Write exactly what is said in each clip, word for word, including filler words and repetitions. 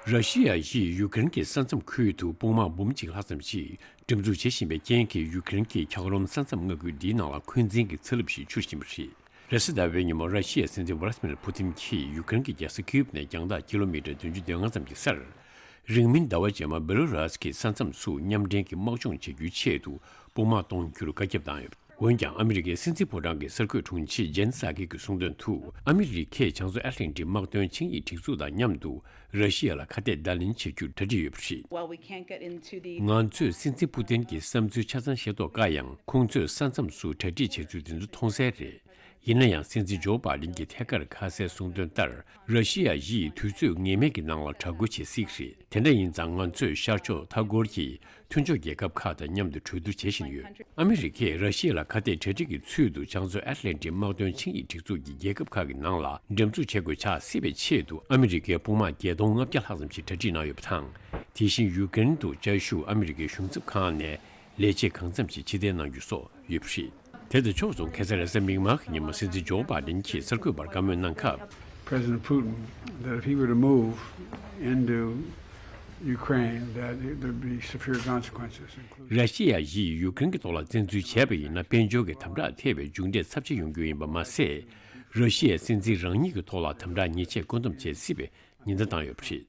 ར་ཤི་ཡ་ཡིས་ཡུ་ཀེ་རེན་གྱི་ས་མཚམས་ཁུལ་དུ་དཔུང་དམག་འབུམ་གཅིག་ལྷག་ཙམ་ཞིག་འགྲེམས་འཛུགས་བྱེད་བཞིན་པའི་རྐྱེན་གྱིས། ཡུ་ཀེ་རེན་གྱི་འཁྱགས་རོམ་ས་མཚམས་མངའ་ཁུལ་འདིའི་ནང་ལ་འཁོན་འཛིན་གྱི་ཚ་རླབས་ཤིག་འཕྱུར་བཞིན་པ་རེད། རེས་གཟའ་ཟླ་བའི་ཉིན་མོ། ར་ཤི་ཡའི་སྲིད་འཛིན་ཝ་ལ་ཏི་མིར་ཕུ་ཏིན་གྱིས་ཡུ་ཀེ་རེན་གྱི་རྒྱལ་ས་ཁིའུབ་ནས་རྒྱང་ཐག་ཀི་ལོ་མི་ཊར་བདུན་ཅུ་དོན་ལྔ་ཙམ་གྱི་སར། རིང་མིན་ཟླ་བ་རྗེས་མ་བེ་ལོ་རཱས་ཀྱི་ས་མཚམས་སུ་མཉམ་འབྲེལ་གྱི་དམག་སྦྱོང་བྱེད་རྒྱུའི་ཆེད་དུ་དཔུང་དམག་གཏོང་རྒྱུར་བཀའ་ཁྱབ་བཏང་ཡོད། འོན་ཀྱང་། ཨ་མི་རི་ཀའི་སྲིད་འཛིན་ཕོ་བྲང་གི་གསར་འགོད་དྲུང་ཆེ་ཇེན་སཱ་ཀི་གིས་གསུངས་དོན་དུ། ཨ་མི་རི་ཀས་བྱང་མཚོ་ཨེཊ་ལན་ཊིག་དམག་དོན་ཆིངས་ཡིག་སྒྲིག་འཛུགས་དང་མཉམ་དུ་ར་ཤི་ཡ་ལ་ཁ་གཏད་བརྡ་ལན་བྱེད་རྒྱུར་གྲ་སྒྲིག་ཡོད་པ་རེད། While we can't get into the ང་ཚོས་སྲིད་འཛིན་ཕུ་ཏིན་གྱི་བསམ་ཚུལ་ཆ་ཚང་ཤེས་རྟོགས་དཀའ་ཡང་། ཁོང་ཚོས་ས་མཚམས་སུ་གྲ་སྒྲིག་བྱེད་ཚུལ་དེ་ཚོ་མཐོང་གསལ་རེད། ཡིན་ན་ཡང་། སྲིད་འཛིན་ཇོ་བྷའི་ཌེན་གྱིས་ཐད་ཀར་ཁ་གསལ་གསུངས་དོན་ལྟར། ར་ཤི་ཡ་ཡིས་དུས་ཚོད་ངེས་མེད་ཀྱི་ནང་ལ་དྲག་རྒོལ་བྱེད་སྲིད་ཀྱི་རེད། དེ་འདྲ་ཡིན་ཙང་། ང་ཚོས་ཤར་ཕྱོགས་མཐའ་འཁོར་གྱི་མཐུན་ཕྱོགས་རྒྱལ་ཁབ་ཁག་དང་མཉམ་དུ་གྲོས་བསྡུར་བྱེད་བཞིན་ཡོད། ཨ་མི་རི་ཀས་ར་ཤི་ཡ་ལ་ཁ་གཏད་གྲ་སྒྲིག་གི་ཚུལ་དུ་བྱང་མཚོ་ཨེཊ་ལན་ཊིག་དམག་དོན་ཆིངས་ཡིག་སྒྲིག་འཛུགས་ཀྱི་རྒྱལ་ཁབ་ཁག་གི་ནང་ལ་འགྲེམས་འཛུགས་བྱེད་དགོས་ཆགས་སྲིད་པའི་ཆེད་དུ། ཨ་མི་རི་ཀའི་དཔུང་དམག་བརྒྱད་སྟོང་ལྔ་བརྒྱ་ལྷག་ཙམ་ཞིག་གྲ་སྒྲིག་གནང་ཡོད་པ་དང་། དེ་བཞིན་ཡུ་ཀེ་རེན་དུ་བཅའ་བཞུགས་ཨ་མི་རི་ཀའི་གཞུང་ཚབ་ཁང་ནས་ལས་བྱེད་གང་འཚམ་ཞིག་ཕྱིར་འཐེན་གནང་རྒྱུ་སོགས་ཡོད་པ་རེད། དེ་དང་ཕྱོགས་མཚུངས། ཁ་སང་རེས་གཟའ་མིག་དམར་གྱི་ཉིན་མོ། སྲིད་འཛིན་ཇོ་བྷའི་ཌེན་གྱིས་གསར་འགོད་པར་བཀའ་མོལ་གནང་སྐབས། President Putin, that if he were to move into Ukraine, that it, there'd be severe consequences, including ར་ཤི་ཡ་ཡིས་ཡུ་ཀེ་རེན་གྱི་ཐོག་ལ་བཙན་འཛུལ་བྱས་པ་ཡིན་ན། དཔལ་འབྱོར་གྱི་དམ་དྲག་ཐེབས་པའི་མཇུག་འབྲས་ཚབས་ཆེ་ཡོང་རྒྱུ་ཡིན་པ་མ་ཟད། ར་ཤི་ཡའི་སྲིད་འཛིན་རང་ཉིད་ཀྱི་ཐོག་ལ་དམ་དྲག་ཉེས་ཆད་བཀོད་འདོམས་བྱེད་སྲིད་པའི་ཉེན་བརྡ་བཏང་ཡོད་པ་རེད།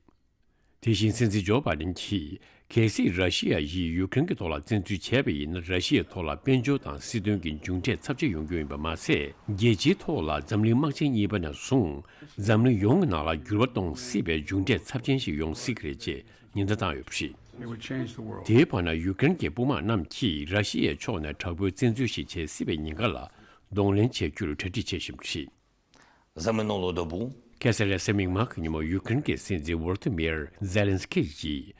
དེ་བཞིན། སྲིད་འཛིན་ཇོ་བྷའི་ཌེན་གྱིས། གལ་སྲིད་ར་ཤི་ཡ་ཡིས་ཡུ་ཀེ་རེན་གྱི་ཐོག་ལ་བཙན་འཛུལ་བྱས་པ་ཡིན་ན། ར་ཤི་ཡའི་ཐོག་ལ་དཔལ་འབྱོར་དང་སྲིད་དོན་གྱི་མཇུག་འབྲས་ཚབས་ཆེ་ཡོང་རྒྱུ་ཡིན་པ་མ་ཟད། རྒྱལ་སྤྱིའི་ཐོག་ལ་འཛམ་གླིང་དམག་ཆེན་གཉིས་པ་ནས་བཟུང་། འཛམ་གླིང་ཡོངས་ཀྱི་ནང་ལ་འགྱུར་བ་གཏོང་སྲིད་པའི་མཇུག་འབྲས་ཚབས་ཆེན་ཞིག་ཡོང་སྲིད་ཀྱི་རེད་ཅེས་ཉེན་བརྡ་བཏང་ཡོད་པ་རེད། It would change the world. དེའི་བར་ན། ཡུ་ཀེ་རེན་གྱི་དཔུང་དམག་རྣམས་ཀྱིས་ར་ཤི་ཡའི་ཕྱོགས་ནས་དྲག་པོའི་བཙན་འཛུལ་ཞིག་བྱེད་སྲིད་པའི་ཉེན་ཁ་ལ་གདོང་ལེན་བྱེད་རྒྱུར་གྲ་སྒྲིག་བྱེད་བཞིན་པ་རེད། Za mną lodobu. ཁ་སང་རེས་གཟའ་མིག་དམར་གྱི་ཉིན་མོ། ཡུ་ཀེ་རེན་གྱི་སྲིད་འཛིན་ཝོ་ལ་ཏི་མིར་ཛེ་ལན་སི་ཀི་ཡིས།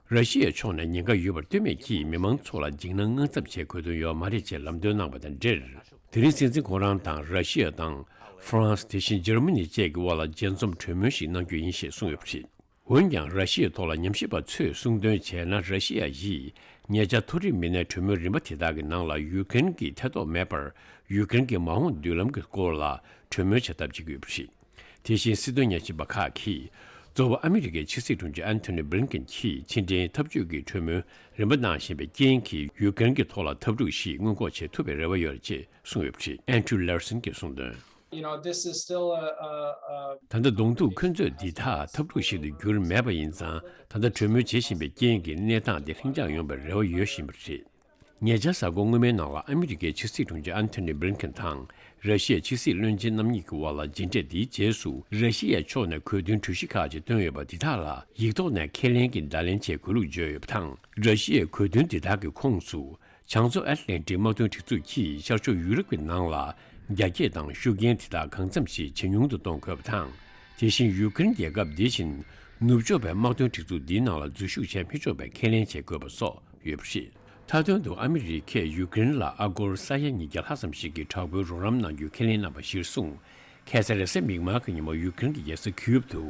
ར་ཤི་ཡའི་ཕྱོགས་ནས་ཉེན་ཁ་ཡོད་པར་ལྟོས་མེད་ཀྱིས། མི་མང་ཚོ་ལ་འཇིགས་སྣང་དངངས་འཚབ་བྱེད་དགོས་དོན་ཡོད་མ་རེད་ཅེས་ལམ་སྟོན་གནང་བ་དང་འབྲེལ། དེ་རིང་སྲིད་འཛིན་ཁོང་རང་དང་། ར་ཤི་ཡ་དང་། ཧྥ་རན་སི། དེ་བཞིན་འཇར་མ་ནི་བཅས་ཀྱི་དབར་ལ་མཇལ་འཛོམས་གྲོས་མོལ་ཞིག་གནང་རྒྱུ་ཡིན་ཞེས་གསུངས་ཡོད་པ་རེད། འོན་ཀྱང་། ར་ཤི་ཡའི་ཐོག་ལ་ཉམས་ཞིབ་པ་ཚོས་གསུངས་དོན་བྱས་ན། ར་ཤི་ཡ་ཡིས་ཉེ་ཆར་མཐོ་རིམ་མི་སྣའི་གྲོས་མོལ་རིམ་པ་དེ་དག་གི་ནང་ལ། ཡུ་ཀེ་རེན་གྱི་ཐེ་གཏོགས་མེད་པར། ཡུ་ཀེ་རེན་གྱི་མ་འོངས་མདུན་ལམ་གྱི་སྐོར་ལ་གྲོས་མོལ་བྱ་ཐབས་བྱེད་ཀྱི་ཡོད་པ་རེད། དེ་བཞིན། སྲིད་དོན་ཉམས་ཞིབ་པ་ཁག་གིས། གཙོ་བོ་ཨ་མི་རི་ཀའི་ཕྱི་སྲིད་དྲུང་ཆེ་ཨན་ཐོ་ནི་བྷི་ལིན་ཀེན་གྱིས་ཕྱི་འབྲེལ་འཐབ་ཇུས་ཀྱི་གྲོས་མོལ་རིམ་པ་གནང་བཞིན་པའི་རྐྱེན་གྱིས། ཡུ་ཀེ་རེན་གྱི་ཐོག་ལ་འཐབ་འཁྲུག་ཞིག་སྔོན་འགོག་བྱེད་ཐུབ་པའི་རེ་བ་ཡོད་རེད་ཅེས་གསུངས་ཡོད་པ་རེད། ཨན་ཐྲིའུ་ལར་སན་གྱིས་གསུངས་དོན། You know, this is still a, a, a ད་ལྟ་གདོང་ཐུག་འཁོན་རྩོད་འདི་དག་འཐབ་འཁྲུག་ཞིག་ཏུ་གྱུར་མེད་པ་ཡིན་ཙང་། ད་ལྟ་གྲོས་མོལ་བྱེད་བཞིན་པའི་རྐྱེན་གྱིས་གནས་སྟངས་འདི་ལྷིང་འཇགས་ཡོང་བའི་རེ་བ་ཡོད་བཞིན་པ་རེད། ཉེ་ཆར་གཟའ་འཁོར་སྔོན་མའི་ནང་ལ། ཨ་མི་རི་ཀའི་ཕྱི་སྲིད་དྲུང་ཆེ་ཨན་ཐོ་ནི་བྷི་ལིན་ཀེན་དང་། ར་ཤི་ཡའི་ཕྱི་སྲིད་བློན་ཆེན་རྣམ་གཉིས་ཀྱི་དབར་ལ་མཇལ་འཕྲད་འདིའི་རྗེས་སུ། ར་ཤི་ཡའི་ཕྱོགས་ནས་གོ་བསྡུར་གྲོས་གཞི་ཁག་ཅིག་བཏོན་ཡོད་པ་འདི་དག་ལ་ཡིག་ཐོག་ནས་ཁས་ལེན་གྱི་བརྡ་ལན་བྱེད་དགོས་ལུགས་བརྗོད་ཡོད་པ་དང་། ར་ཤི་ཡའི་གོ་བསྡུར་འདི་དག་གི་ཁོངས་སུ། བྱང་མཚོ་ཨེཊ་ལན་ཊིག་དམག་དོན་སྒྲིག་འཛུགས་ཀྱིས་ཤར་ཕྱོགས་ཡུ་རོབ་ཀྱི་ནང་ལ་རྒྱ་སྐྱེད་དང་ཤུགས་རྐྱེན་དེ་དག་གང་འཚམ་ཞིག་ཇེ་ཉུང་དུ་གཏོང་དགོས་པ་དང་། དེ་བཞིན། ཡུ་ཀེ་རེན་རྒྱལ་ཁབ་འདི་བཞིན་ནུབ་ཕྱོགས་པའི་དམག་དོན་སྒྲིག་འཛུགས་འདིའི་ནང་ལ་འཛུལ་ཞུགས་བྱས་མི་ཆོག་པའི་ཁས་ལེན་བྱེད་དགོས་པ་སོགས་ཡོད་པ་རེད། མཐའ་དོན་དུ། ཨ་མི་རི་ཀས་ཡུ་ཀེ་རེན་ལ་ཨ་སྒོར་ས་ཡ་ཉིས་བརྒྱ་ལྷག་ཙམ་ཞིག་གི་དྲག་པོའི་རོགས་རམ་གནང་རྒྱུའི་ཁས་ལེན་གནང་བ་གཞིར་བཟུང་། ཁ་སང་རེས་གཟའ་མིག་དམར་གྱི་ཉིན་མོ། ཡུ་ཀེ་རེན་གྱི་རྒྱལ་ས་ཁིའུབ་ཏུ་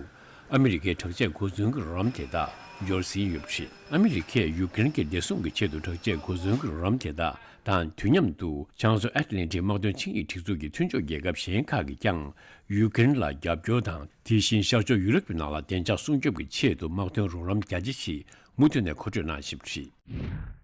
ཨ་མི་རི་ཀའི་དྲག་ཆས་གོ་མཚོན་གྱི་རོགས་རམ་དེ་དག་འབྱོར་ཟིན་ཡོད་པ་རེད། ཨ་མི་རི་ཀས་ཡུ་ཀེ་རེན་གྱི་བདེ་སྲུང་གི་ཆེད་དུ་དྲག་ཆས་གོ་མཚོན་གྱི་རོགས་རམ་དེ་དག་དང་དུས་མཉམ་དུ། བྱང་མཚོ་ཨེཊ་ལན་ཊིག་དམག་དོན་ཆིངས་ཡིག་སྒྲིག་འཛུགས་ཀྱི་མཐུན་ཕྱོགས་རྒྱལ་ཁབ་གཞན་ཁག་གིས་ཀྱང་ཡུ་ཀེ་རེན་ལ་རྒྱབ་སྐྱོར་དང་། དེ་བཞིན་ཤར་ཕྱོགས་ཡུ་རོབ་ཀྱི་ནང་ལ་བདེ་འཇགས་སྲུང་སྐྱོབ་ཀྱི་ཆེད་དུ་དམག་དོན་རོགས་རམ་རྒྱ་ཆེ་ཞིག་མུ་མཐུད་ནས་མཁོ་སྤྲོད་གནང་བཞིན་པ་རེད།